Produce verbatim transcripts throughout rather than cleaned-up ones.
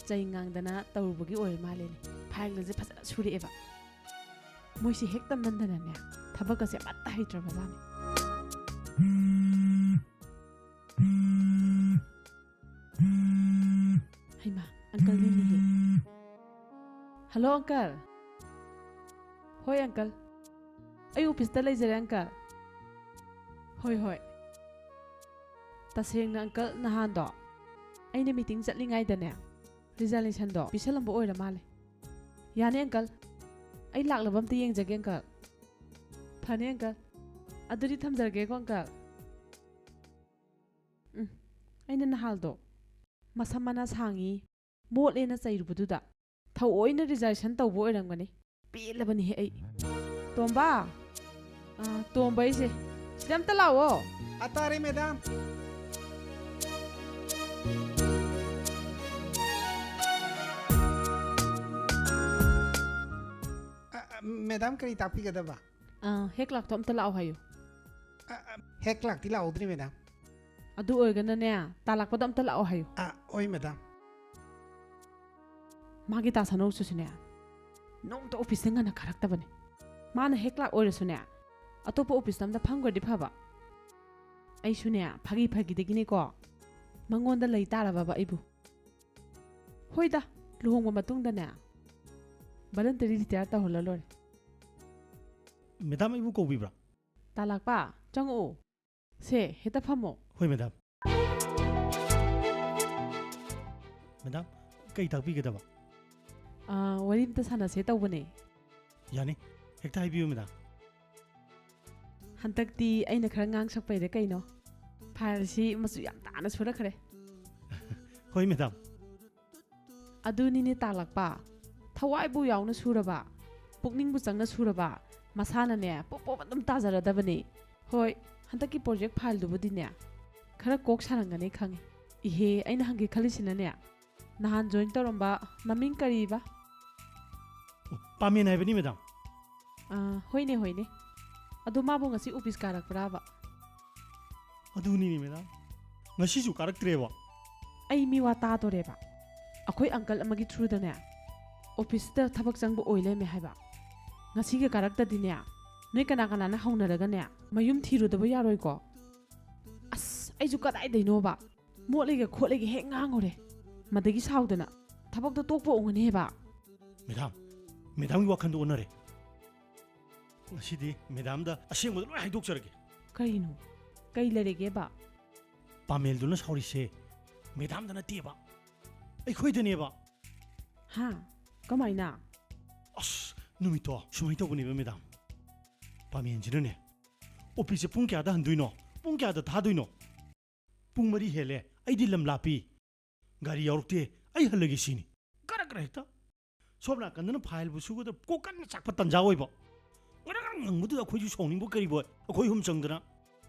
ꯆꯩ ꯉꯥꯡꯗꯅ ꯇꯧꯔꯨꯕꯒꯤ ꯑꯣꯏꯔ ꯃꯥꯜꯂꯦꯅꯦ꯫ ꯐꯥꯏꯜꯒꯁꯦ ꯐꯖꯅ ꯁꯨꯔꯛꯑꯦꯕ꯫ ꯃꯣꯏꯁꯦ ꯍꯦꯛ ꯇꯝꯅꯟꯗꯅꯅꯦ, ꯊꯕꯛꯀꯁꯦ ꯑꯃꯠꯇ ꯍꯩꯇ꯭ꯔꯕꯖꯥꯠꯅꯤ꯫ ꯍꯩꯃꯥ, ꯑꯪꯀꯜꯅꯤꯅꯦꯍꯦ꯫ ꯍꯜꯂꯣ, ꯑꯪꯀꯜ꯫ ꯍꯣꯏ, ꯑꯪꯀꯜ꯫ ꯑꯩ ꯑꯣꯐꯤꯁꯇ ꯂꯩꯖꯔꯦ, ꯑꯪꯀꯜ꯫ ꯍꯣꯏ, ꯍꯣꯏ꯫ ꯇꯁꯦꯡꯅ, ꯑꯪꯀꯜ, ꯅꯍꯥꯟꯗꯣ ꯑꯩꯅ ꯃꯤꯇꯤꯡ ꯆꯠꯂꯤꯉꯩꯗꯅꯦ, ꯔꯤꯖꯥꯏꯅꯦꯁꯟꯗꯣ ꯄꯤꯁꯜꯂꯝꯕ ꯑꯣꯏꯔ ꯃꯥꯜꯂꯦ꯫ ꯌꯥꯅꯤ, ꯑꯪꯀꯜ꯫ ꯑꯩ ꯂꯥꯛꯂꯕ ꯑꯝꯇ ꯌꯦꯡꯖꯒꯦ, ꯑꯪꯀꯜ꯫ ꯐꯅꯤ, ꯑꯪꯀꯜ꯫ ꯑꯗꯨꯗꯤ ꯊꯝꯖꯔꯒꯦꯀꯣ, ꯑꯪꯀꯜ꯫ ꯎꯝ, ꯑꯩꯅ ꯅꯍꯥꯜꯗꯣ ꯃꯁꯝ ꯃꯅꯥ ꯁꯥꯡꯉꯤ, ꯃꯣꯠꯂꯦꯅ ꯆꯩꯔꯨꯕꯗꯨꯗ ꯊꯑꯣꯏꯅ ꯔꯤꯖꯥꯏꯅꯦꯁꯟ ꯇꯧꯕ ꯑꯣꯏꯔꯝꯒꯅꯤ꯫ ꯄꯦꯜꯂꯕꯅꯤꯍꯦ ꯑꯩ꯫ ꯇꯣꯝꯕ! ꯑꯥ, ꯇꯣꯝꯕ ꯑꯩꯁꯦ꯫ ꯁꯤꯗ ꯑꯝꯇ ꯂꯥꯛꯑꯣ꯫ ꯑ, ꯇꯥꯔꯦ, ꯃꯦꯗꯥꯝ꯫ ꯑ, ꯑ, ꯃꯦꯗꯥꯝ, ꯀꯔꯤ ꯇꯥꯛꯄꯤꯒꯗꯕ? ꯑꯥ, ꯍꯦꯛ ꯂꯥꯛꯇꯣ ꯑꯝꯇ ꯂꯥꯛꯑꯣ ꯍꯥꯏꯌꯨ꯫ ꯑ, ꯑ, ꯍꯦꯛ ꯂꯥꯛꯇꯤ ꯂꯥꯛꯍꯧꯗ꯭ꯔꯤ, ꯃꯦꯗꯥꯝ꯫ ꯑꯗꯨ ꯑꯣꯏꯔꯒꯅꯅꯦ, ꯇꯥꯂꯥꯛꯄꯗ ꯑꯝꯇ ꯂꯥꯛꯑꯣ ꯍꯥꯏꯌꯨ꯫ ꯑ, ꯍꯣꯏ, ꯃꯦꯗꯥꯝ꯫ ꯃꯥꯒꯤ ꯇꯥ ꯁꯅꯧꯁꯨꯁꯨꯅꯦ, ꯅꯣꯡꯇ ꯑꯣꯐꯤꯁꯇ ꯉꯟꯅ ꯀꯥꯔꯛꯇꯕꯅꯦ꯫ ꯃꯥꯅ ꯍꯦꯛ ꯂꯥꯛ ꯑꯣꯏꯔꯁꯨꯅꯦ, ꯑꯇꯣꯞꯄ ꯑꯣꯐꯤꯁꯇ ꯑꯝꯇ ꯐꯝꯈ꯭ꯔꯗꯤ ꯐꯕ꯫ ꯑꯩꯁꯨꯅꯦ, ꯐꯥꯒꯤ ꯐꯥꯒꯤꯗꯒꯤꯅꯦꯀꯣ, ꯃꯉꯣꯟꯗ ꯂꯩ ꯇꯥꯔꯕꯕ ꯑꯩꯕꯨ꯫ ꯍꯣꯏꯗ, ꯂꯨꯍꯣꯡꯕ ꯃꯇꯨꯡꯗꯅꯦ, ꯚꯣꯂꯨꯟꯇꯔꯤ ꯔꯤꯇꯥꯌꯔ ꯇꯧꯍꯜꯂ ꯂꯣꯏꯔꯦ꯫ ꯃꯦꯗꯥꯝ, ꯑꯩꯕꯨ ꯀꯧꯕꯤꯕ꯭ꯔꯥ? ꯇꯥꯂꯥꯛꯄ, ꯆꯪꯉꯛꯑꯣ꯫ ꯁꯦ, ꯍꯦꯛꯇ ꯐꯝꯃꯣ꯫ ꯍꯣꯏ, ꯃꯦꯗꯥꯝ꯫ ꯃꯦꯗꯥꯝ, ꯀꯩ ꯇꯥꯛꯄꯤꯒꯗꯕ? ꯑꯥ, ꯋꯥꯔꯤ ꯑꯝꯇ ꯁꯥꯟꯅꯁꯦ ꯇꯧꯕꯅꯦ꯫ ꯌꯥꯅꯤ, ꯍꯦꯛꯇ ꯍꯥꯏꯕꯤꯌꯨ, ꯃꯦꯗꯥꯝ꯫ ꯍꯟꯗꯛꯇꯤ ꯑꯩꯅ ꯈꯔ ꯉꯥꯡ ꯁꯛꯄꯩꯔ ꯀꯩꯅꯣ, ꯐꯥꯏꯜꯁꯤ ꯃꯆꯨ ꯌꯥꯝ ꯇꯥꯅ ꯁꯨꯔꯛꯈ꯭ꯔꯦ꯫ ꯍꯣꯏ, ꯃꯦꯗꯥꯝ꯫ ꯑꯗꯨꯅꯤꯅꯦ ꯇꯥꯂꯥꯛꯄ, ꯊꯋꯥꯏꯕꯨ ꯌꯥꯎꯅ ꯁꯨꯔꯕ, ꯄꯨꯛꯅꯤꯡꯕꯨ ꯆꯪꯅ ꯁꯨꯔꯕ, ꯃꯁꯥꯅꯅꯦ ꯄꯣꯞ ꯄꯣꯞ ꯑꯗꯨꯝ ꯇꯥꯖꯔꯗꯕꯅꯦ꯫ ꯍꯣꯏ, ꯍꯟꯗꯛꯀꯤ ꯄ꯭ꯔꯣꯖꯦꯛ ꯐꯥꯏꯜꯗꯨꯕꯨꯗꯤꯅꯦ ꯈꯔ ꯀꯣꯛ ꯁꯥꯔꯝꯒꯅꯤ ꯈꯪꯉꯦ꯫ ꯏꯍꯦ, ꯑꯩꯅ ꯍꯪꯒꯦ ꯈꯜꯂꯤꯁꯤꯅꯅꯦ, ꯅꯍꯥꯟ ꯖꯣꯏꯟ ꯇꯧꯔꯝꯕ ꯃꯃꯤꯡ ꯀꯔꯤꯕ? ꯑꯣ, ꯄꯥꯃꯦꯟ ꯍꯥꯏꯕꯅꯤ, ꯃꯦꯗꯥꯝ꯫ ꯑꯥ, ꯍꯣꯏꯅꯦ, ꯍꯣꯏꯅꯦ꯫ ꯑꯗꯣ ꯃꯥꯕꯨ ꯉꯁꯤ ꯑꯣꯐꯤꯁ ꯀꯥꯔꯛꯄ꯭ꯔꯥꯕ? ꯑꯗꯨꯅꯤꯅꯦ, ꯃꯦꯗꯥꯝ꯫ ꯉꯁꯤꯁꯨ ꯀꯥꯔꯛꯇ꯭ꯔꯦꯕ꯫ ꯑꯩ ꯃꯤꯋꯥ ꯇꯥꯗꯣꯔꯦꯕ꯫ ꯑꯩꯈꯣꯏ uncle ꯑꯃꯒꯤ through ꯗꯅꯦ, office ꯇ ꯊꯕꯛ ꯆꯪꯕ ꯑꯣꯏ ꯂꯩꯔꯝꯃꯦ ꯍꯥꯏꯕ꯫ ꯉꯁꯤꯒ ꯀꯥꯔꯛꯇꯗꯤꯅꯦ, ꯅꯣꯏ ꯀꯅꯥ ꯀꯅꯥꯅ ꯍꯧꯅꯔꯒꯅꯦ, ꯃꯌꯨꯝ ꯊꯤꯔꯨꯗꯕ ꯌꯥꯔꯣꯏꯀꯣ꯫ ꯑꯁ, ꯑꯩꯁꯨ ꯀꯗꯥꯏꯗꯩꯅꯣꯕ, ꯃꯣꯠꯂꯤꯒ ꯈꯣꯠꯂꯤꯒ ꯍꯦꯛ ꯉꯥꯡꯉꯨꯔꯦ꯫ ꯃꯗꯒꯤ ꯁꯥꯎꯗꯅ ꯊꯕꯛꯇꯣ ꯇꯣꯛꯄ ꯑꯣꯏꯔꯝꯒꯅꯦꯕ꯫ ꯃꯦꯗꯥꯝ, ꯃꯦꯗꯥꯝꯒꯤ ꯋꯥꯈꯜꯗꯣ ꯑꯣꯟꯅꯔꯦ꯫ ꯉꯁꯤꯗꯤ ꯃꯦꯗꯥꯝꯗ ꯑꯁꯦꯡꯕꯗꯣ ꯂꯣꯏ ꯍꯥꯏꯗꯣꯛꯆꯔꯒꯦ꯫ ꯀꯩꯅꯣ? ꯀꯩ ꯂꯩꯔꯒꯦꯕ? ꯄꯥꯃꯦꯜꯗꯨꯅ ꯁꯥꯎꯔꯤꯁꯦ ꯃꯦꯗꯥꯝꯗ ꯅꯠꯇꯦꯕ, ꯑꯩꯈꯣꯏꯗꯅꯦꯕ꯫ ꯍꯥ? ꯀꯃꯥꯏꯅ? ꯑꯁ, ꯅꯨꯃꯤꯠꯇꯣ ꯁꯨꯃꯥꯏꯅ ꯇꯧꯕꯅꯦꯕ, ꯃꯦꯗꯥꯝ꯫ ꯄꯥꯃꯦꯟꯁꯤꯅꯅꯦ, "ꯑꯣꯐꯤꯁꯁꯦ ꯄꯨꯡ ꯀꯌꯥꯗ ꯍꯟꯗꯣꯏꯅꯣ? ꯄꯨꯡ ꯀꯌꯥꯗ ꯊꯥꯗꯣꯏꯅꯣ? ꯄꯨꯡ ꯃꯔꯤ ꯍꯦꯜꯂꯦ, ꯑꯩꯗꯤ ꯂꯝ ꯂꯥꯞꯄꯤ, ꯒꯥꯔꯤ ꯌꯥꯎꯔꯛꯇꯦ, ꯑꯩ ꯍꯜꯂꯒꯦ ꯁꯤꯅꯤ"꯫ ꯀꯔꯛ ꯀꯔꯛ ꯍꯦꯛꯇ꯫ ꯁꯣꯝ ꯅꯥꯀꯟꯗꯅ ꯐꯥꯏꯜꯕꯨ ꯁꯨꯒꯗꯕ ꯀꯣꯛ ꯀꯟꯅ ꯆꯥꯛꯄ ꯇꯟꯖꯥ ꯑꯣꯏꯕ꯫ ꯉꯔꯪ ꯉꯔꯪ ꯉꯪꯕꯗꯨꯗ ꯑꯩꯈꯣꯏꯁꯨ ꯁꯥꯎꯅꯤꯡꯕ ꯀꯔꯤꯕꯣꯏ ꯑꯩꯈꯣꯏ ꯑꯍꯨꯝ ꯆꯪꯗꯅ,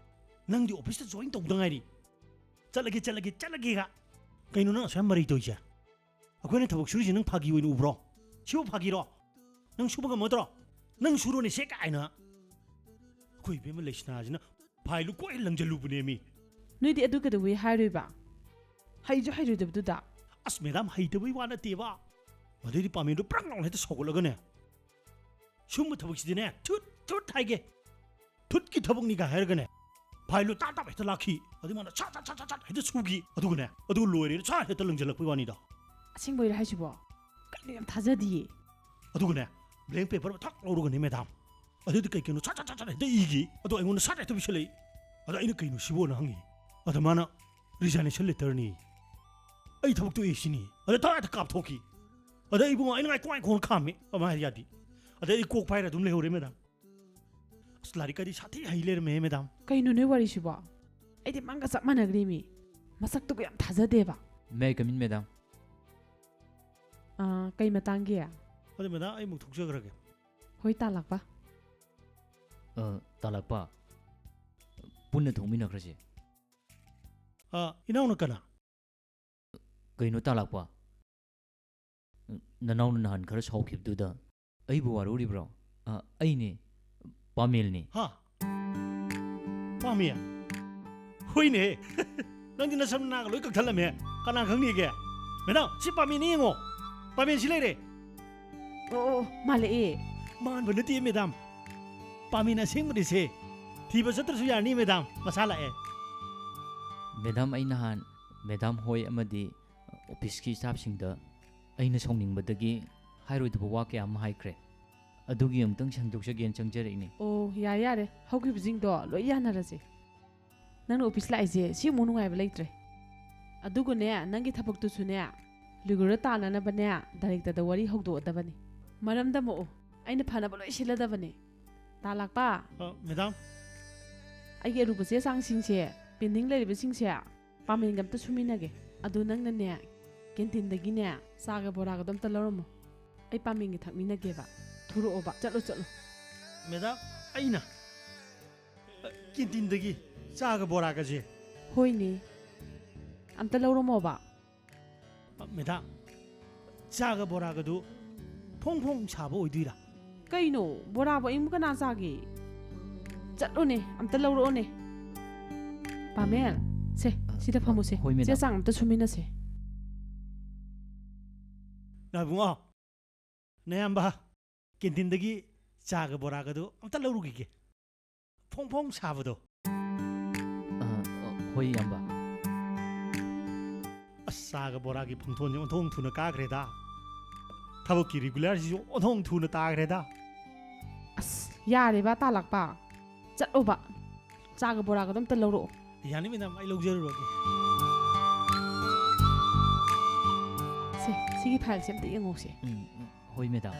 "ꯅꯪꯗꯤ ꯑꯣꯐꯤꯁꯇ ꯖꯣꯏꯟ ꯇꯧꯗ ꯉꯥꯏꯔꯤ, ꯆꯠꯂꯒꯦ, ꯆꯠꯂꯒꯦ, ꯆꯠꯂꯒꯦꯒ꯫ ꯀꯩꯅꯣ ꯅꯪ ꯑꯁꯨꯛ ꯌꯥꯝ ꯃꯔꯩ ꯇꯧꯔꯤꯁꯦ? ꯑꯩꯈꯣꯏꯅ ꯊꯕꯛ ꯁꯨꯔꯤꯁꯦ ꯅꯪ ꯐꯥꯒꯤ ꯑꯣꯏꯅ ꯎꯕ꯭ꯔꯣ? ꯁꯤꯕꯨ ꯐꯥꯒꯤꯔꯣ? ꯅꯪ ꯁꯨꯕ ꯉꯝꯃꯗ꯭ꯔꯣ? ꯅꯪ ꯁꯨꯔꯣꯅꯦ ꯁꯦ" ꯀꯥꯏꯅ꯫ ꯑꯩꯈꯣꯏ ꯏꯕꯦꯝꯃ ꯂꯩꯁꯅꯥꯁꯤꯅ ꯐꯥꯏꯜꯗꯨ ꯀꯣꯏ ꯂꯪꯁꯤꯜꯂꯨꯕꯅꯦꯃꯤ꯫ ꯅꯣꯏꯗꯤ ꯑꯗꯨ ꯀꯩꯗꯧꯕꯩ ꯍꯥꯏꯔꯣꯏꯕ? ꯍꯩꯁꯨ ꯍꯩꯔꯣꯏꯗꯕꯗꯨꯗ꯫ ꯑꯁ ꯃꯦꯗꯥꯝ, ꯍꯩꯇꯕꯩ ꯋꯥ ꯅꯠꯇꯦꯕ꯫ ꯃꯗꯩꯗꯤ ꯄꯥꯃꯦꯟꯗꯨ ꯄ꯭ꯔꯪ ꯂꯥꯎꯅ ꯍꯦꯛꯇ ꯁꯧꯒꯠꯂꯒꯅꯦ, "ꯁꯨꯝꯕ ꯊꯕꯛꯁꯤꯗꯤꯅꯦ ꯊꯨꯠ ꯊꯨꯠ ꯍꯥꯏꯒꯦ, ꯊꯨꯠꯀꯤ ꯊꯕꯛꯅꯤꯒ" ꯍꯥꯏꯔꯒꯅꯦ, ꯐꯥꯏꯜꯗꯣ ꯇꯥꯞ ꯇꯥꯞ ꯍꯦꯛꯇ ꯂꯥꯛꯈꯤ꯫ ꯑꯗꯨ ꯃꯥꯅ ꯁꯠ ꯁꯠ ꯁꯠ ꯁꯠ ꯁꯠ ꯍꯦꯛꯇ ꯁꯨꯈꯤ꯫ ꯑꯗꯨꯒꯅꯦ, ꯑꯗꯨꯒ ꯂꯣꯏꯔꯦꯅ ꯁꯠ ꯍꯦꯛꯇ ꯂꯪꯁꯤꯜꯂꯛꯄꯩ ꯋꯥꯅꯤꯗ꯫ ꯑꯁꯦꯡꯕꯩꯔꯣ ꯍꯥꯏꯁꯤꯕꯣ? ꯀꯩꯅꯣ, ꯌꯥꯝ ꯊꯥꯖꯗꯤꯌꯦ꯫ ꯑꯗꯨꯒꯅꯦ, ꯕ꯭ꯂꯦꯡ ꯄꯦꯄꯔ ꯑꯃ ꯊꯛ ꯂꯧꯔꯒꯅꯦ ꯃꯦꯗꯥꯝ, ꯑꯗꯨꯗꯤ ꯀꯩ ꯀꯩꯅꯣ ꯁꯠ ꯁꯠ ꯁꯠ ꯁꯠ ꯍꯦꯛꯇ ꯏꯈꯤ꯫ ꯑꯗꯣ ꯑꯩꯉꯣꯟꯗ ꯁꯠ ꯍꯦꯛꯇ ꯄꯤꯁꯜꯂꯛꯏ꯫ ꯑꯗ ꯑꯩꯅ "ꯀꯩꯅꯣ ꯁꯤꯕꯣꯅ?" ꯍꯪꯉꯤ꯫ ꯑꯗ ꯃꯥꯅ "ꯔꯤꯖꯥꯏꯅꯦꯁꯟ ꯂꯦꯇꯔꯅꯤ, ꯑꯩ ꯊꯕꯛ ꯇꯣꯛꯑꯦ" ꯁꯤꯅꯤ꯫ ꯑꯗ ꯊꯋꯥꯏ ꯍꯦꯛꯇ ꯀꯥꯞꯊꯣꯛꯈꯤ꯫ ꯑꯗ ꯑꯩ ꯏꯕꯨꯡꯉꯣ, ꯑꯩꯅ ꯉꯥꯏ ꯀꯣꯡ ꯈꯥꯝꯃꯤ, ꯑꯃ ꯍꯥꯏ ꯌꯥꯗꯦ꯫ ꯑꯗ ꯑꯩ ꯀꯣꯛ ꯄꯥꯏꯔ ꯑꯗꯨꯝ ꯂꯩꯍꯧꯔꯦ ꯃꯦꯗꯥꯝ꯫ ꯑꯁ, ꯂꯥꯏꯔꯤꯛꯀꯗꯤ ꯁꯥꯊꯤ ꯍꯩ ꯂꯩꯔꯝꯃꯦ ꯃꯦꯗꯥꯝ꯫ ꯀꯩꯅꯣ ꯅꯣꯏ ꯋꯥꯔꯤꯁꯤꯕꯣ? ꯑꯩꯗꯤ ꯃꯪꯒ ꯆꯞ ꯃꯥꯟꯅꯈ꯭ꯔꯦꯃꯤ꯫ ꯃꯁꯛꯇꯨꯒ ꯌꯥꯝ ꯊꯥꯖꯗꯦꯕ꯫ May I come in, madam? ꯑꯥ, ꯀꯩ ꯃꯇꯥꯡꯒꯤ? ꯑꯗꯨ ꯃꯦꯗꯥꯝ, ꯑꯩ ꯑꯃꯨꯛ ꯊꯣꯛꯆꯈ꯭ꯔꯒꯦ꯫ ꯍꯣꯏ, ꯇꯥꯂꯛꯄ꯫ ꯑ, ꯇꯥꯂꯛꯄ, ꯄꯨꯟꯅ ꯊꯣꯛꯃꯤꯟꯅꯈ꯭ꯔꯁꯦ꯫ ꯑ, ꯏꯅꯥꯎꯅ ꯀꯅꯥ? ꯀꯩꯅꯣ ꯇꯥꯂꯛꯄ? ꯅꯅꯥꯎꯅ ꯅꯍꯥꯟ ꯈꯔ ꯁꯥꯎꯈꯤꯕꯗꯨꯗ ꯑꯩꯕꯨ ꯋꯥꯔꯧꯔꯤꯕ꯭ꯔꯣ? ꯑ, ꯑꯩꯅꯦ, ꯄꯥꯃꯦꯜꯅꯦ꯫ ꯍꯥ? ꯄꯥꯃꯦꯜ? ꯍꯣꯏꯅꯦ꯫ ꯅꯪꯗꯤ ꯅꯁꯝ ꯅꯥꯒ ꯂꯣꯏ ꯀꯛꯊꯠꯂꯝꯃꯦ꯫ ꯀꯅꯥ ꯈꯪꯅꯤꯒꯦ? ꯃꯦꯗꯥꯝ, ꯁꯤ ꯄꯥꯃꯦꯟꯅꯤ, ꯌꯦꯡꯉꯣ꯫ ꯄꯥꯃꯦꯟ ꯁꯤ ꯂꯩꯔꯦ꯫ ꯑꯣ, ꯑꯣ, ꯃꯥꯜꯂꯛꯑꯦ꯫ ꯃꯥꯟꯕ ꯅꯠꯇꯦ, ꯃꯦꯗꯥꯝ꯫ ꯄꯥꯃꯦꯟ ꯑꯁꯦꯡꯕꯅꯤꯁꯦ꯫ ꯊꯤꯕ ꯆꯠꯇ꯭ꯔꯁꯨ ꯌꯥꯔꯅꯤ, ꯃꯦꯗꯥꯝ꯫ ꯃꯁꯥ ꯂꯥꯛꯑꯦ꯫ ꯃꯦꯗꯥꯝ, ꯑꯩ ꯅꯍꯥꯟ ꯃꯦꯗꯥꯝ ꯍꯣꯏ ꯑꯃꯗꯤ ꯑꯣꯐꯤꯁꯀꯤ ꯁ꯭ꯇꯥꯐꯁꯤꯡꯗ ꯑꯩꯅ ꯁꯥꯎꯅꯤꯡꯕꯗꯒꯤ ꯍꯥꯏꯔꯣꯏꯗꯕ ꯋꯥ ꯀꯌꯥ ꯑꯃ ꯍꯥꯏꯈ꯭ꯔꯦ꯫ ꯑꯗꯨꯒꯤ ꯑꯃꯨꯛꯇꯪ ꯁꯦꯡꯗꯣꯛꯆꯒꯦꯅ ꯆꯪꯖꯔꯛꯏꯅꯦ꯫ ꯑꯣ, ꯌꯥꯔꯦ, ꯌꯥꯔꯦ꯫ ꯍꯧꯈꯤꯕꯁꯤꯡꯗꯣ ꯂꯣꯏ ꯌꯥꯅꯔꯁꯦ꯫ ꯅꯪꯅ ꯑꯣꯐꯤꯁ ꯂꯥꯛꯏꯁꯦ ꯁꯤꯃꯨꯛ ꯅꯨꯡꯉꯥꯏꯕ ꯂꯩꯇ꯭ꯔꯦ꯫ ꯑꯗꯨꯒꯅꯦ, ꯅꯪꯒꯤ ꯊꯕꯛꯇꯨꯁꯨꯅꯦ, ꯂꯨꯒꯨꯔ ꯇꯥꯅꯅꯕꯅꯦ, ꯗꯥꯏꯔꯦꯛꯇꯔꯗ ꯋꯥꯔꯤ ꯍꯧꯗꯣꯛꯑꯗꯕꯅꯤ꯫ ꯃꯔꯝꯗ ꯃꯣꯛꯑꯣ, ꯑꯩꯅ ꯐꯅꯕ ꯂꯣꯏ ꯁꯤꯜꯂꯗꯕꯅꯤ꯫ ꯇꯥ ꯂꯥꯛꯄ꯫ ꯑ, ꯃꯦꯗꯥꯝ꯫ ꯑꯩꯒꯤ ꯑꯔꯨꯕ ꯆꯦ ꯆꯥꯡꯁꯤꯡꯁꯦ, ꯄꯦꯟꯗꯤꯡ ꯂꯩꯔꯤꯕꯁꯤꯡꯁꯦ, ꯄꯥꯃꯦꯟꯒ ꯑꯝꯇ ꯁꯨꯃꯤꯟꯅꯒꯦ꯫ ꯑꯗꯨ ꯅꯪꯅꯅꯦ, ꯀꯦꯟꯇꯤꯟꯗꯒꯤꯅꯦ, ꯆꯥꯒ ꯕꯣꯔꯥꯒꯗꯣ ꯑꯝꯇ ꯂꯧꯔꯝꯃꯣ꯫ ꯑꯩ ꯄꯥꯃꯦꯟꯒ ꯊꯛꯃꯤꯟꯅꯒꯦꯕ꯫ ꯊꯨꯔꯛꯑꯣꯕ, ꯆꯠꯂꯣ, ꯆꯠꯂꯣ꯫ ꯃꯦꯗꯥꯝ, ꯑꯩꯅ? ꯀꯦꯟꯇꯤꯟꯗꯒꯤ ꯆꯥꯒ ꯕꯣꯔꯥꯒꯁꯦ? ꯍꯣꯏꯅꯦ꯫ ꯑꯝꯇ ꯂꯧꯔꯝꯃꯣꯕ꯫ ꯃꯦꯗꯥꯝ, ꯆꯥꯒ ꯕꯣꯔꯥꯒꯗꯨ ꯐꯣꯡ ꯐꯣꯡ ꯁꯥꯕ ꯑꯣꯏꯗꯣꯏꯔꯥ? ꯀꯩꯅꯣ, ꯕꯣꯔꯥꯕꯨ ꯑꯌꯤꯡꯕ ꯀꯅꯥ ꯆꯥꯒꯦ? ꯆꯠꯂꯣꯅꯦ, ꯑꯝꯇ ꯂꯧꯔꯛꯑꯣꯅꯦ꯫ ꯄꯥꯃꯦꯜ, ꯁꯦ, ꯑ, ꯁꯤꯗ ꯑ, ꯐꯝꯃꯨꯁꯦ꯫ ꯍꯣꯏ, ꯃꯦꯗꯥꯝ꯫ ꯆꯦ ꯆꯥꯡ ꯑꯝꯇ ꯁꯨꯃꯤꯟꯅꯁꯦ꯫ ꯅꯥꯕꯨꯡꯉꯣ, ꯅꯌꯥꯝꯕ, ꯀꯦꯟꯇꯤꯟꯗꯒꯤ ꯆꯥꯒ ꯕꯣꯔꯥꯒꯗꯨ ꯑꯝꯇ ꯂꯧꯔꯨꯈꯤꯒꯦ꯫ ꯐꯣꯡ ꯐꯣꯡ ꯁꯥꯕꯗꯣ꯫ ꯑ, ꯑ, ꯍꯣꯏ, ꯏꯌꯥꯝꯕ꯫ ꯑꯁ, ꯆꯥꯒ ꯕꯣꯔꯥꯒꯤ ꯐꯪꯊꯣꯟꯁꯦ ꯑꯣꯟꯊꯣꯛ ꯊꯨꯅ ꯀꯥꯈ꯭ꯔꯦꯗ꯫ ꯊꯕꯛꯀꯤ ꯔꯤꯒꯨꯂꯔꯁꯤꯁꯨ ꯑꯣꯟꯊꯣꯛ ꯊꯨꯅ ꯇꯥꯈ꯭ꯔꯦꯗ꯫ ꯑꯁ, ꯌꯥꯔꯦꯕ, ꯇꯥꯂꯛꯄ꯫ ꯆꯠꯂꯣꯕ꯫ ꯆꯥꯒ ꯕꯣꯔꯥꯒꯗꯣ ꯑꯝꯇ ꯂꯧꯔꯛꯑꯣ꯫ ꯌꯥꯅꯤ, ꯃꯦꯗꯥꯝ, ꯑꯩ ꯂꯧꯖꯔꯨꯔꯒꯦ꯫ ꯁꯦ, ꯁꯤꯒꯤ ꯐꯥꯏꯜꯁꯦ ꯑꯝꯇ ꯌꯦꯡꯉꯧꯁꯦ꯫ ꯎꯝ, ꯎꯝ꯫ ꯍꯣꯏ, ꯃꯦꯗꯥꯝ꯫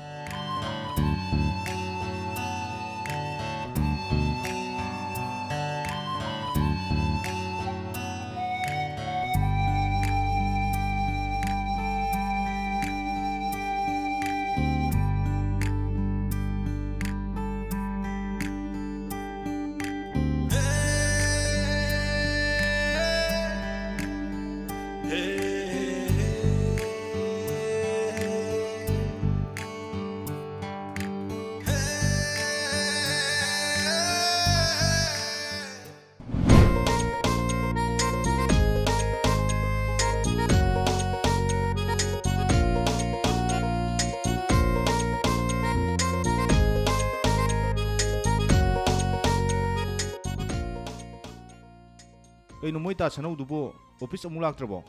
ꯀꯩꯅꯣ, ꯃꯣꯏ ꯇꯥ ꯁꯅꯧꯗꯨꯕꯨ ꯑꯣꯐꯤꯁ ꯑꯃꯨꯛ ꯂꯥꯛꯇ꯭ꯔꯕꯣ?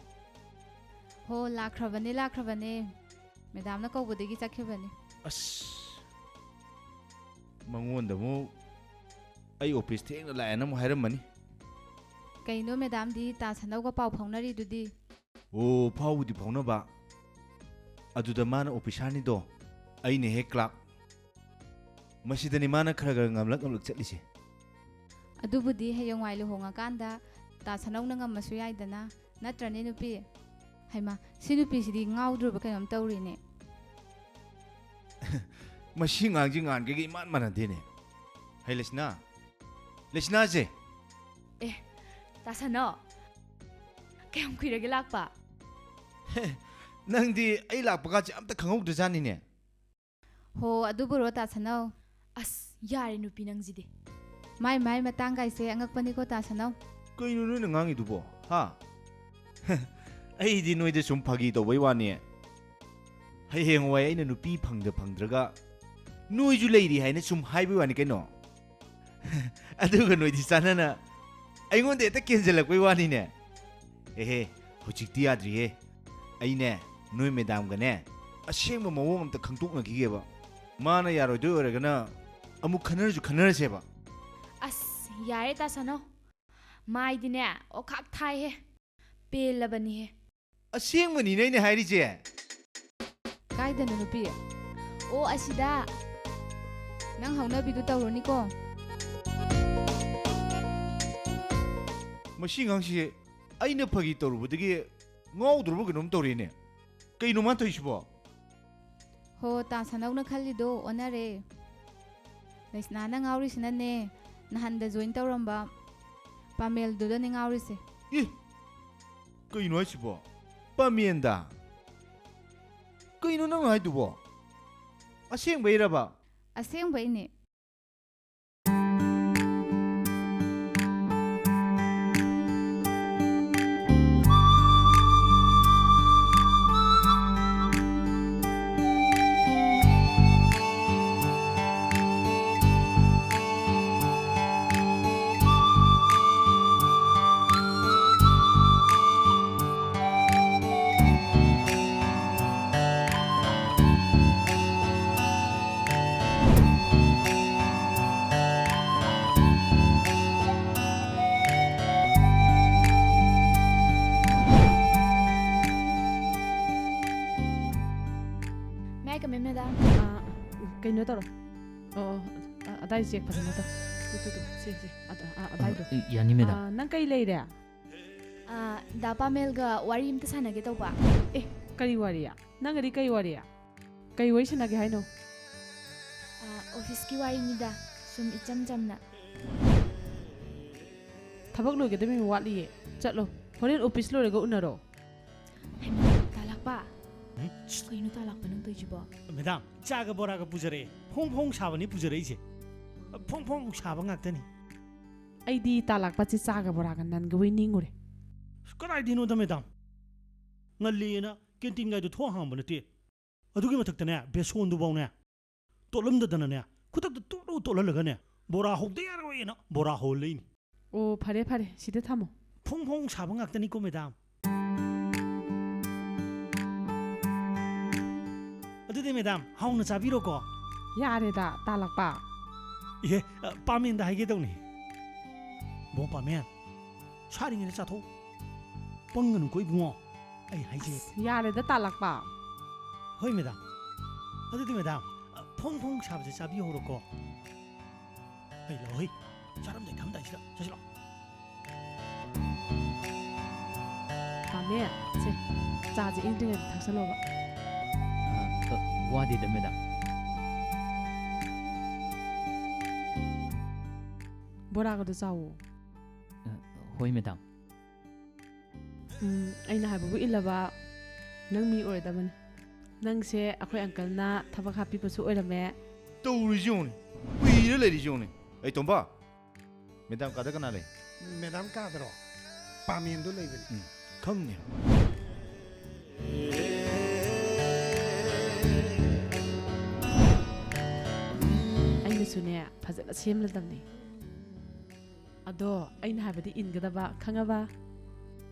ꯍꯣ, ꯂꯥꯛꯈ꯭ꯔꯕꯅꯦ, ꯂꯥꯛꯈ꯭ꯔꯕꯅꯦ꯫ ꯃꯦꯗꯥꯝꯅ ꯀꯧꯕꯗꯒꯤ ꯆꯠꯈꯤꯕꯅꯤ꯫ ꯑꯁ, ꯃꯉꯣꯟꯗ ꯑꯃꯨꯛ ꯑꯩ ꯑꯣꯐꯤꯁ ꯊꯦꯡꯅ ꯂꯥꯛꯑꯦꯅ ꯑꯃꯨꯛ ꯍꯥꯏꯔꯝꯃꯅꯤ꯫ ꯀꯩꯅꯣ, ꯃꯦꯗꯥꯝꯗꯤ ꯇꯥ ꯁꯅꯧꯒ ꯄꯥꯎ ꯐꯥꯎꯅꯔꯤꯗꯨꯗꯤ? ꯑꯣ, ꯐꯥꯎꯕꯨꯗꯤ ꯐꯥꯎꯅꯕ꯫ ꯑꯗꯨꯗ ꯃꯥꯅ ꯑꯣꯐꯤꯁꯥꯔꯅꯤꯗꯣ, ꯑꯩꯅ ꯍꯦꯛ ꯀ꯭ꯂꯥꯔꯛ꯫ ꯃꯁꯤꯗꯅꯤ ꯃꯥꯅ ꯈꯔ ꯈꯔ ꯉꯝꯂꯛ ꯉꯝꯂꯛ ꯆꯠꯂꯤꯁꯦ꯫ ꯑꯗꯨꯕꯨꯗꯤ ꯍꯌꯦꯡꯋꯥꯏ ꯂꯨꯍꯣꯡꯉꯀꯥꯟꯗ ꯇꯥ ꯁꯅꯧꯅ ꯉꯝꯃꯁꯨ ꯌꯥꯏꯗꯅ, ꯅꯠꯇ꯭ꯔꯅꯦ ꯅꯨꯄꯤ? ꯍꯩꯃꯥ, ꯁꯤ ꯅꯨꯄꯤꯁꯤꯗꯤ ꯉꯥꯎꯗ꯭ꯔꯕ ꯀꯩꯅꯣꯝ ꯇꯧꯔꯤꯅꯦ꯫ ꯃꯁꯤ ꯉꯥꯡꯁꯤ ꯉꯥꯟꯈꯩꯒ ꯏꯃꯥꯟ ꯃꯥꯟꯅꯗꯦꯅꯦ꯫ ꯍꯩ ꯂꯩꯁꯅꯥ, ꯂꯩꯁꯅꯥꯁꯦ꯫ ꯇꯥ ꯁꯅꯧ, ꯀꯌꯥꯝ ꯀꯨꯏꯔꯒꯦ ꯂꯥꯛꯄ? ꯅꯪꯗꯤ ꯑꯩ ꯂꯥꯛꯄ ꯀꯥꯁꯦ ꯑꯝꯇ ꯈꯪꯍꯧꯗ꯭ꯔꯖꯥꯠꯅꯤꯅꯦ꯫ ꯍꯣ, ꯑꯗꯨꯕꯨꯔꯣ ꯇꯥ ꯁꯅꯧ? ꯑꯁ, ꯌꯥꯔꯦ ꯅꯨꯄꯤ ꯅꯪꯁꯤꯗꯤ꯫ ꯃꯥꯏ ꯃꯥꯏ ꯃꯇꯥꯡ ꯀꯥꯏꯁꯦ ꯑꯉꯛꯄꯅꯤꯀꯣ ꯇꯥ ꯁꯅꯧ꯫ ꯀꯩꯅꯣ ꯅꯣꯏꯅ ꯉꯥꯡꯉꯤꯗꯨꯕꯣ, ꯍꯥ? ꯑꯩꯗꯤ ꯅꯣꯏꯗ ꯁꯨꯝ ꯐꯥꯒꯤ ꯇꯧꯕꯩ ꯋꯥꯅꯤ꯫ ꯍꯌꯦꯡꯋꯥꯏ ꯑꯩꯅ ꯅꯨꯄꯤ ꯐꯪꯗ ꯐꯪꯗ꯭ꯔꯒ ꯅꯣꯏꯁꯨ ꯂꯩꯔꯤ ꯍꯥꯏꯅ ꯁꯨꯝ ꯍꯥꯏꯕꯩ ꯋꯥꯅꯤ ꯀꯩꯅꯣ꯫ ꯑꯗꯨꯒ ꯅꯣꯏꯗꯤ ꯆꯥꯟꯅꯅ ꯑꯩꯉꯣꯟꯗ ꯍꯦꯛꯇ ꯀꯦꯟꯁꯤꯜꯂꯛꯄꯩ ꯋꯥꯅꯤꯅꯦ꯫ ꯑꯦꯍꯦ, ꯍꯧꯖꯤꯛꯇꯤ ꯌꯥꯗ꯭ꯔꯤꯍꯦ꯫ ꯑꯩꯅꯦ, ꯅꯣꯏ ꯃꯦꯗꯥꯝꯒꯅꯦ, ꯑꯁꯦꯡꯕ ꯃꯑꯣꯡ ꯑꯝꯇ ꯈꯪꯗꯣꯛꯅꯈꯤꯒꯦꯕ꯫ ꯃꯥꯅ ꯌꯥꯔꯣꯏꯗꯣꯏ ꯑꯣꯏꯔꯒꯅ ꯑꯃꯨꯛ ꯈꯟꯅꯔꯁꯨ ꯈꯟꯅꯔꯁꯦꯕ꯫ ꯑꯁ, ꯌꯥꯔꯦ ꯇꯥ ꯁꯅꯧ꯫ ꯃꯥꯏꯗꯤꯅꯦ, ꯑꯣꯈꯥꯛ ꯊꯥꯏꯍꯦ꯫ ꯄꯦꯜꯂꯕꯅꯤꯍꯦ꯫ ꯑꯁꯦꯡꯕꯅꯤꯅꯦ ꯑꯩꯅ ꯍꯥꯏꯔꯤꯁꯦ꯫ ꯀꯥꯏꯗꯅꯣ ꯅꯨꯄꯤ? ꯑꯣ, ꯑꯁꯤꯗ꯫ ꯅꯪ ꯍꯧꯅꯕꯤꯗꯨ ꯇꯧꯔꯨꯅꯤꯀꯣ꯫ ꯃꯁꯤ ꯑꯉꯥꯡꯁꯤ ꯑꯩꯅ ꯐꯥꯒꯤ ꯇꯧꯔꯨꯕꯗꯒꯤ ꯉꯥꯎꯗ꯭ꯔꯕ ꯀꯩꯅꯣꯝ ꯇꯧꯔꯦꯅꯦ꯫ ꯀꯩꯅꯣ ꯃꯥ ꯇꯧꯔꯤꯁꯤꯕꯣ? ꯍꯣ, ꯇꯥ ꯁꯅꯧꯅ ꯈꯜꯂꯤꯗꯣ ꯑꯣꯟꯅꯔꯦ꯫ ꯂꯩꯁꯅꯥꯅ ꯉꯥꯎꯔꯤꯁꯤꯅꯅꯦ, ꯅꯍꯥꯟꯗ ꯖꯣꯏꯟ ꯇꯧꯔꯝꯕ ꯄꯥꯃꯦꯜꯗꯨꯗꯅꯦ ꯉꯥꯎꯔꯤꯁꯦ꯫ ꯏ! ꯀꯩꯅꯣ ꯍꯥꯏꯁꯤꯕꯣ? ꯄꯥꯃꯦꯟꯗ? ꯀꯩꯅꯣ ꯅꯪ ꯍꯥꯏꯗꯨꯕꯣ? ꯑꯁꯦꯡꯕꯩꯔꯕ? ꯑꯁꯦꯡꯕꯩꯅꯦ꯫ ꯑꯥ, ꯀꯩꯅꯣ ꯇꯧꯔꯣ꯫ ꯑꯣ, ꯑꯣ, ꯑ-, ꯑꯗꯥꯏ ꯆꯦꯛ ꯐꯖꯅ ꯇꯧ꯫ ꯇꯨ, ꯇꯨ, ꯇꯨ, ꯁꯦ, ꯁꯦ, ꯑꯗ-, ꯑ-, ꯑꯗꯥꯏꯗꯣ꯫ ꯑ, ꯌꯥꯅꯤ, ꯃꯦꯗꯥꯝ꯫ ꯑꯥ, ꯅꯪ ꯀꯩ ꯂꯩꯔꯦ? ꯑꯥ, ꯗꯥ ꯄꯥꯃꯦꯜꯒ ꯋꯥꯔꯤ ꯑꯝꯇ ꯁꯥꯟꯅꯒꯦ ꯇꯧꯕ꯫ ꯑꯦ, ꯀꯔꯤ ꯋꯥꯔꯤ? ꯅꯪꯒꯗꯤ ꯀꯩ ꯋꯥꯔꯤ? ꯀꯩ ꯋꯥꯔꯤ ꯁꯥꯟꯅꯒꯦ ꯍꯥꯏꯅꯣ? ꯑꯥ, ꯑꯣꯐꯤꯁꯀꯤ ꯋꯥꯔꯤꯅꯤꯗ, ꯁꯨꯝ ꯏꯆꯝ ꯆꯝꯅ꯫ ꯊꯕꯛ ꯂꯣꯏꯒꯗꯕ ꯋꯥꯠꯂꯤꯌꯦ꯫ ꯆꯠꯂꯣ, ꯍꯣꯔꯦꯟ ꯑꯣꯐꯤꯁ ꯂꯣꯏꯔꯒ ꯎꯅꯔꯣ꯫ ꯍꯩꯃꯥ, ꯇꯥꯂꯥꯛꯄ꯫ ꯎꯝ? ꯀꯩꯅꯣ ꯇꯥꯂꯥꯛꯄ ꯅꯪ ꯇꯧꯔꯤꯁꯤꯕꯣ? ꯃꯦꯗꯥꯝ, ꯆꯥꯒ ꯕꯣꯔꯥꯒ ꯄꯨꯖꯔꯛꯑꯦ꯫ ꯐꯣꯡ ꯐꯣꯡ ꯁꯥꯕꯅꯤ ꯄꯨꯖꯔꯛꯏꯁꯦ꯫ ꯐꯣꯡ ꯐꯣꯡ ꯁꯥꯕ ꯉꯥꯛꯇꯅꯤ꯫ ꯑꯩꯗꯤ ꯇꯥꯂꯥꯛꯄꯁꯦ ꯆꯥꯒ ꯕꯣꯔꯥꯒ ꯅꯟꯒ ꯑꯣꯏ ꯅꯤꯡꯉꯨꯔꯦ꯫ ꯑꯁ, ꯀꯗꯥꯏꯗꯩꯅꯣꯗ, ꯃꯦꯗꯥꯝ? ꯉꯜꯂꯤꯅ ꯀꯦꯟꯇꯤꯟꯒꯥꯏꯗꯨ ꯊꯣꯡ ꯍꯥꯡꯕ ꯅꯠꯇꯦ꯫ ꯑꯗꯨꯒꯤ ꯃꯊꯛꯇꯅꯦ, ꯕꯦꯁꯣꯟꯗꯨꯐꯥꯎꯅꯦ ꯇꯣꯠꯂꯝꯗꯗꯅꯅꯦ, ꯈꯨꯗꯛꯇ ꯇꯣꯠꯂꯨ ꯇꯣꯠꯍꯜꯂꯒꯅꯦ, ꯕꯣꯔꯥ ꯍꯧꯗ ꯌꯥꯔꯣꯏꯅ ꯕꯣꯔꯥ ꯍꯧꯍꯜꯂꯛꯏꯅꯤ꯫ ꯑꯣ, ꯐꯔꯦ, ꯐꯔꯦ, ꯁꯤꯗ ꯊꯝꯃꯣ꯫ ꯐꯣꯡ ꯐꯣꯡ ꯁꯥꯕ ꯉꯥꯛꯇꯅꯤꯀꯣ, ꯃꯦꯗꯥꯝ꯫ ꯑꯗꯨꯗꯤ, ꯃꯦꯗꯥꯝ, ꯍꯥꯎꯅ ꯆꯥꯕꯤꯔꯣꯀꯣ꯫ ꯌꯥꯔꯦꯗ, ꯇꯥꯂꯛꯄ꯫ ꯏꯍꯦ, ꯑ, ꯄꯥꯃꯦꯟꯗ ꯍꯥꯏꯒꯦ ꯇꯧꯅꯤ꯫ ꯕꯣ ꯄꯥꯃꯦꯟ, ꯁꯥꯔꯤꯉꯩꯗ ꯆꯥꯊꯣꯛ꯫ ꯄꯪꯒꯅꯨꯀꯣ, ꯏꯕꯨꯡꯉꯣ꯫ ꯑꯩ ꯍꯥꯏꯖꯩ꯫ ꯑꯁ, ꯌꯥꯔꯦꯗ, ꯇꯥꯂꯛꯄ꯫ ꯍꯣꯏ, ꯃꯦꯗꯥꯝ꯫ ꯑꯗꯨꯗꯤ, ꯃꯦꯗꯥꯝ, ꯑ, ꯐꯣꯡ ꯐꯣꯡ ꯁꯥꯕꯁꯦ ꯆꯥꯕꯤꯍꯧꯔꯣꯀꯣ꯫ ꯍꯩ ꯂꯥꯎ, ꯍꯩ꯫ ꯆꯥꯔꯝꯗꯥꯏ ꯊꯛꯑꯝꯗꯥꯏꯁꯤꯗ ꯆꯥꯁꯤꯜꯂꯣ꯫ ꯄꯥꯃꯦ, ꯁꯦ, ꯆꯥꯁꯦ ꯏꯪꯗ꯭ꯔꯤꯉꯩꯗ ꯊꯛꯆꯜꯂꯣꯕ꯫ ꯑ, ꯑ, ꯋꯥꯗꯦꯗ, ꯃꯦꯗꯥꯝ꯫ ꯕꯣꯔꯥꯒꯗꯣ ꯆꯥꯎꯋꯣ꯫ ꯑ, ꯍꯣꯏ, ꯃꯦꯗꯥꯝ꯫ ꯎꯝ, ꯑꯩꯅ ꯍꯥꯏꯕꯕꯨ ꯏꯜꯂꯕ ꯅꯪ ꯃꯤ ꯑꯣꯏꯔꯗꯕꯅꯤ꯫ ꯅꯪꯁꯦ ꯑꯩꯈꯣꯏ ꯑꯪꯀꯜꯅ ꯊꯕꯛ ꯍꯥꯞꯄꯤꯕꯁꯨ ꯑꯣꯏꯔꯝꯃꯦ꯫ ꯇꯧꯔꯤꯁꯤ ꯌꯦꯡꯉꯨꯅꯦ, ꯎꯏꯔ ꯂꯩꯔꯤꯁꯤ ꯌꯦꯡꯉꯨꯅꯦ꯫ ꯑꯩ ꯇꯣꯝꯕ, ꯃꯦꯗꯥꯝ ꯀꯥꯗ ꯀꯅꯥ ꯂꯩ? ꯃꯦꯗꯥꯝ ꯀꯥꯗꯔꯣ? ꯄꯥꯃꯦꯟꯗꯣ ꯂꯩꯕꯅꯤ꯫ ꯎꯝ, ꯈꯪꯅꯤ꯫ ꯑꯩꯅꯁꯨꯅꯦ, ꯐꯖꯅ ꯁꯦꯝꯂꯗꯕꯅꯤ꯫ ꯑꯗꯣ ꯑꯩꯅ ꯍꯥꯏꯕꯗꯤ ꯏꯟꯒꯗꯕ, ꯈꯪꯉꯕ?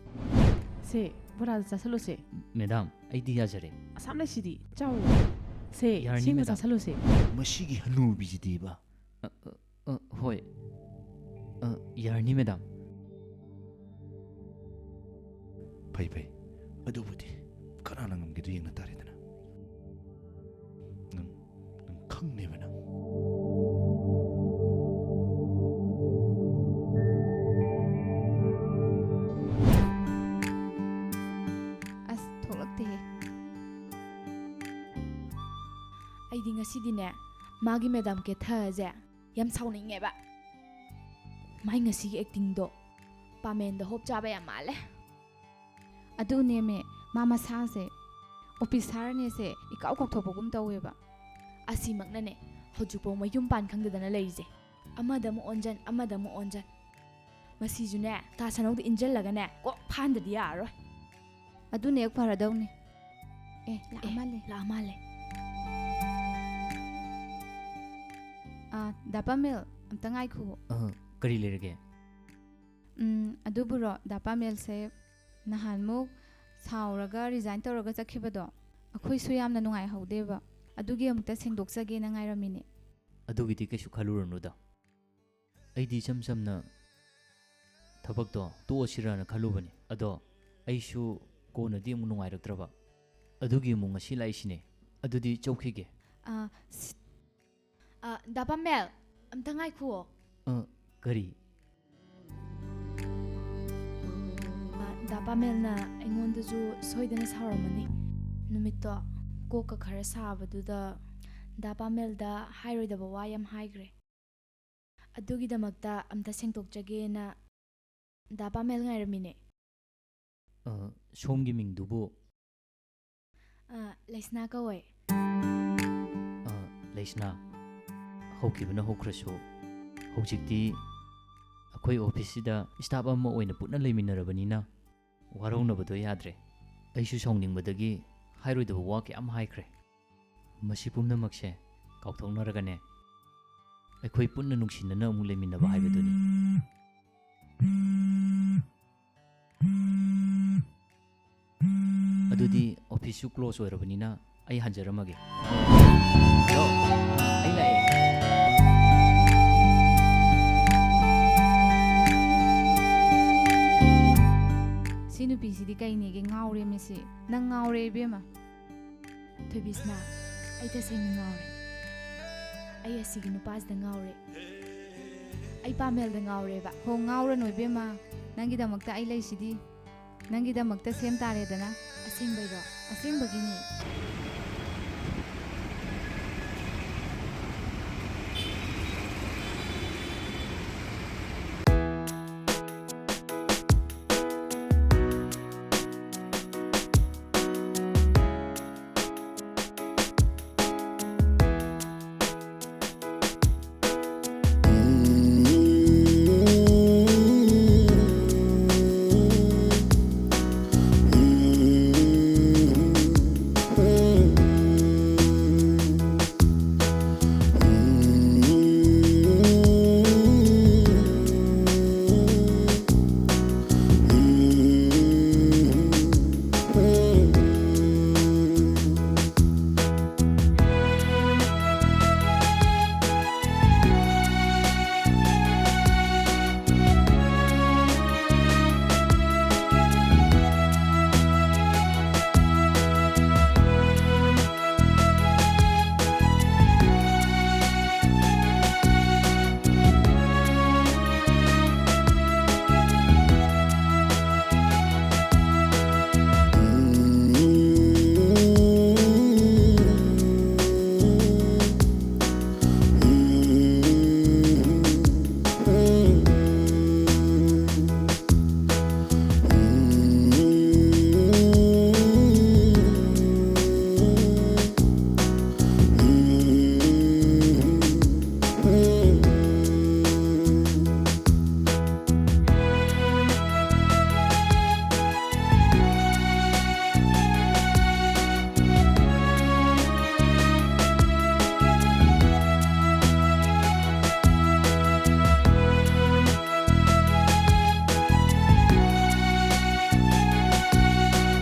ꯁꯦ, ꯕꯣꯔꯥꯗ ꯆꯥꯁꯜꯂꯣꯁꯦ꯫ ꯃꯦꯗꯥꯝ, ꯑꯩꯗꯤ ꯌꯥꯖꯔꯦ꯫ ꯑꯁꯥꯝ ꯂꯩꯁꯤꯗꯤ, ꯆꯥꯎ꯫ ꯁꯦ, ꯌꯥꯔꯅꯤ, ꯁꯤꯡꯗꯣ ꯃꯦꯗꯥꯝ꯫ ꯆꯥꯁꯜꯂꯣꯁꯦ꯫ ꯃꯁꯤꯒꯤ ꯍꯅꯨꯕꯤꯁꯤꯗꯤꯕ꯫ ꯑ, ꯑ, ꯑ, ꯍꯣꯏ꯫ ꯑ, ꯌꯥꯔꯅꯤ, ꯃꯦꯗꯥꯝ꯫ ꯐꯩ, ꯐꯩ꯫ ꯑꯗꯨꯕꯨꯗꯤ ꯀꯅꯥꯅ ꯉꯝꯒꯦꯗꯣ ꯌꯦꯡꯅ ꯇꯥꯔꯦꯗꯅ꯫ ꯈꯪꯅꯦꯕ ꯅꯪ꯫ ꯑꯁ, ꯊꯣꯛꯂꯛꯇꯦꯍꯦ꯫ ꯑꯩꯗꯤ ꯉꯁꯤꯗꯤꯅꯦ, ꯃꯥꯒꯤ ꯃꯦꯗꯥꯝ ꯀꯦꯊꯁꯦ ꯌꯥꯝ ꯁꯥꯎꯅꯤꯡꯉꯦꯕ꯫ ꯃꯥꯏ ꯉꯁꯤꯒꯤ ꯑꯦꯛꯇꯤꯡꯗꯣ ꯄꯥꯃꯦꯟꯗ ꯍꯣꯞ ꯆꯥꯕ ꯌꯥꯝ ꯃꯥꯜꯂꯦ꯫ ꯑꯗꯨꯅꯦꯃꯦ, ꯃꯥ ꯃꯁꯥꯁꯦ ꯑꯣꯐꯤꯁꯥꯔꯅꯦꯁꯦ ꯏꯀꯥꯎ ꯀꯥꯎꯊꯣꯛꯄꯒꯨꯝ ꯇꯧꯋꯦꯕ꯫ ꯑꯁꯤꯃꯛꯅꯅꯦ ꯍꯧꯖꯤꯛꯐꯥꯎ ꯃꯌꯨꯝ ꯄꯥꯟ ꯈꯪꯗꯗꯅ ꯂꯩꯔꯤꯁꯦ꯫ ꯑꯃꯗ ꯑꯃꯨꯛ ꯑꯣꯟꯖꯟ, ꯑꯃꯗ ꯑꯃꯨꯛ ꯑꯣꯟꯖꯟ꯫ ꯃꯁꯤꯁꯨꯅꯦ, ꯇꯥ ꯁꯅꯧꯗ ꯏꯟꯖꯜꯂꯒꯅꯦ, ꯀꯣꯛ ꯐꯥꯍꯟꯗꯗꯤ ꯌꯥꯔꯔꯣꯏ꯫ ꯑꯗꯨꯅ ꯍꯦꯛ ꯐꯔꯗꯧꯅꯤ꯫ ꯑꯦ, ꯂꯥꯛꯑ ꯑꯦ, ꯃꯥꯜꯂꯦ꯫ ꯂꯥꯛꯑ ꯃꯥꯜꯂꯦ꯫ ꯑꯥ, ꯗꯥ ꯄꯥꯃꯦꯜ, ꯑꯝꯇ ꯉꯥꯏꯈꯨꯑꯣ꯫ ꯑ, ꯀꯔꯤ ꯂꯩꯔꯒꯦ? ꯎꯝ, ꯑꯗꯨꯕꯨꯔꯣ, ꯗꯥ ꯄꯥꯃꯦꯜꯁꯦ ꯅꯍꯥꯟꯃꯨꯛ ꯁꯥꯎꯔꯒ ꯔꯤꯖꯥꯏꯟ ꯇꯧꯔꯒ ꯆꯠꯈꯤꯕꯗꯣ, ꯑꯩꯈꯣꯏꯁꯨ ꯌꯥꯝꯅ ꯅꯨꯡꯉꯥꯏꯍꯧꯗꯦꯕ꯫ ꯑꯗꯨꯒꯤ ꯑꯃꯨꯛꯇ ꯁꯦꯡꯗꯣꯛꯆꯒꯦꯅ ꯉꯥꯏꯔꯝꯃꯤꯅꯦ꯫ ꯑꯗꯨꯒꯤꯗꯤ ꯀꯩꯁꯨ ꯈꯜꯂꯨꯔꯅꯨꯗ꯫ ꯑꯩꯗꯤ ꯏꯆꯝ ꯆꯝꯅ ꯊꯕꯛꯇꯣ ꯇꯣꯛꯑꯁꯤꯔꯅ ꯈꯜꯂꯨꯕꯅꯤ꯫ ꯑꯗꯣ ꯑꯩꯁꯨ ꯀꯣꯟꯅꯗꯤ ꯑꯃꯨꯛ ꯅꯨꯡꯉꯥꯏꯔꯛꯇ꯭ꯔꯕ꯫ ꯑꯗꯨꯒꯤ ꯑꯃꯨꯛ ꯉꯁꯤ ꯂꯥꯛꯏꯁꯤꯅꯦ꯫ ꯑꯗꯨꯗꯤ ꯆꯧꯈꯤꯒꯦ꯫ ꯑ, ꯁꯤꯠ꯫ ꯑ, ꯗꯥ ꯄꯥꯃꯦꯜ, ꯑꯝꯇ ꯉꯥꯏꯈꯨꯑꯣ꯫ ꯑ, ꯀꯔꯤ? ꯑ, ꯗꯥ ꯄꯥꯃꯦꯜꯅ ꯑꯩꯉꯣꯟꯗꯁꯨ ꯁꯣꯏꯗꯅ ꯁꯥꯎꯔꯝꯃꯅꯤ꯫ ꯅꯨꯃꯤꯠꯇꯣ ꯀꯣꯛꯀ ꯈꯔ ꯁꯥꯕꯗꯨꯗ ꯗꯥ ꯄꯥꯃꯦꯜꯗ ꯍꯥꯏꯔꯣꯏꯗꯕ ꯋꯥ ꯌꯥꯝ ꯍꯥꯏꯈ꯭ꯔꯦ꯫ ꯑꯗꯨꯒꯤꯗꯃꯛꯇ ꯑꯝꯇ ꯁꯦꯡꯗꯣꯛꯆꯒꯦꯅ ꯗꯥ ꯄꯥꯃꯦꯜ ꯉꯥꯏꯔꯝꯃꯤꯅꯦ꯫ ꯑ, ꯁꯣꯝꯒꯤ ꯃꯤꯡꯗꯨꯕꯨ? ꯑ, ꯂꯩꯁꯅꯥ ꯀꯧꯋꯦ꯫ ꯑ, ꯂꯩꯁꯅꯥ, ꯍꯧꯈꯤꯕꯅ ꯍꯧꯈ꯭ꯔꯁꯨ, ꯍꯧꯖꯤꯛꯇꯤ ꯑꯩꯈꯣꯏ ꯑꯣꯐꯤꯁꯁꯤꯗ ꯁ꯭ꯇꯥꯐ ꯑꯃ ꯑꯣꯏꯅ ꯄꯨꯟꯅ ꯂꯩꯃꯤꯟꯅꯔꯕꯅꯤꯅ ꯋꯥꯔꯧꯅꯕꯗꯣ ꯌꯥꯗ꯭ꯔꯦ꯫ ꯑꯩꯁꯨ ꯁꯥꯎꯅꯤꯡꯕꯗꯒꯤ ꯍꯥꯏꯔꯣꯏꯗꯕ ꯋꯥ ꯀꯌꯥꯝ ꯍꯥꯏꯈ꯭ꯔꯦ꯫ ꯃꯁꯤ ꯄꯨꯝꯅꯃꯛꯁꯦ ꯀꯥꯎꯊꯣꯛꯅꯔꯒꯅꯦ, ꯑꯩꯈꯣꯏ ꯄꯨꯟꯅ ꯅꯨꯡꯁꯤꯅꯅ ꯑꯃꯨꯛ ꯂꯩꯃꯤꯟꯅꯕ ꯍꯥꯏꯕꯗꯨꯅꯤ꯫ ꯑꯗꯨꯗꯤ ꯑꯣꯐꯤꯁꯁꯨ ꯀ꯭ꯂꯣꯖ ꯑꯣꯏꯔꯕꯅꯤꯅ ꯑꯩ ꯍꯟꯖꯔꯝꯃꯒꯦ꯫ ꯍꯜꯂꯣ, ꯑꯩ ꯂꯥꯛꯑꯦ꯫ ꯁꯤ ꯅꯨꯄꯤꯁꯤꯗꯤ ꯀꯩꯅꯦꯒꯦ ꯉꯥꯎꯔꯦꯃꯤ ꯁꯤ꯫ ꯅꯪ ꯉꯥꯎꯔꯦ ꯏꯕꯦꯝꯃ꯫ ꯊꯣꯏꯕꯤꯁꯅꯥ, ꯑꯩ ꯇꯁꯦꯡꯅ ꯉꯥꯎꯔꯦ꯫ ꯑꯩ ꯑꯁꯤꯒꯤ ꯅꯨꯄꯥꯁꯤꯗ ꯉꯥꯎꯔꯦ꯫ ꯑꯩ ꯄꯥꯃꯦꯜꯗ ꯉꯥꯎꯔꯦꯕ꯫ ꯍꯣ, ꯉꯥꯎꯔꯅꯨ ꯏꯕꯦꯝꯃ, ꯅꯪꯒꯤꯗꯃꯛꯇ ꯑꯩ ꯂꯩꯁꯤꯗꯤ꯫ ꯅꯪꯒꯤꯗꯃꯛꯇ ꯁꯦꯝ ꯇꯥꯔꯦꯗꯅ꯫ ꯑꯁꯦꯡꯕꯩꯔꯣ? ꯑꯁꯦꯡꯕꯒꯤꯅꯤ꯫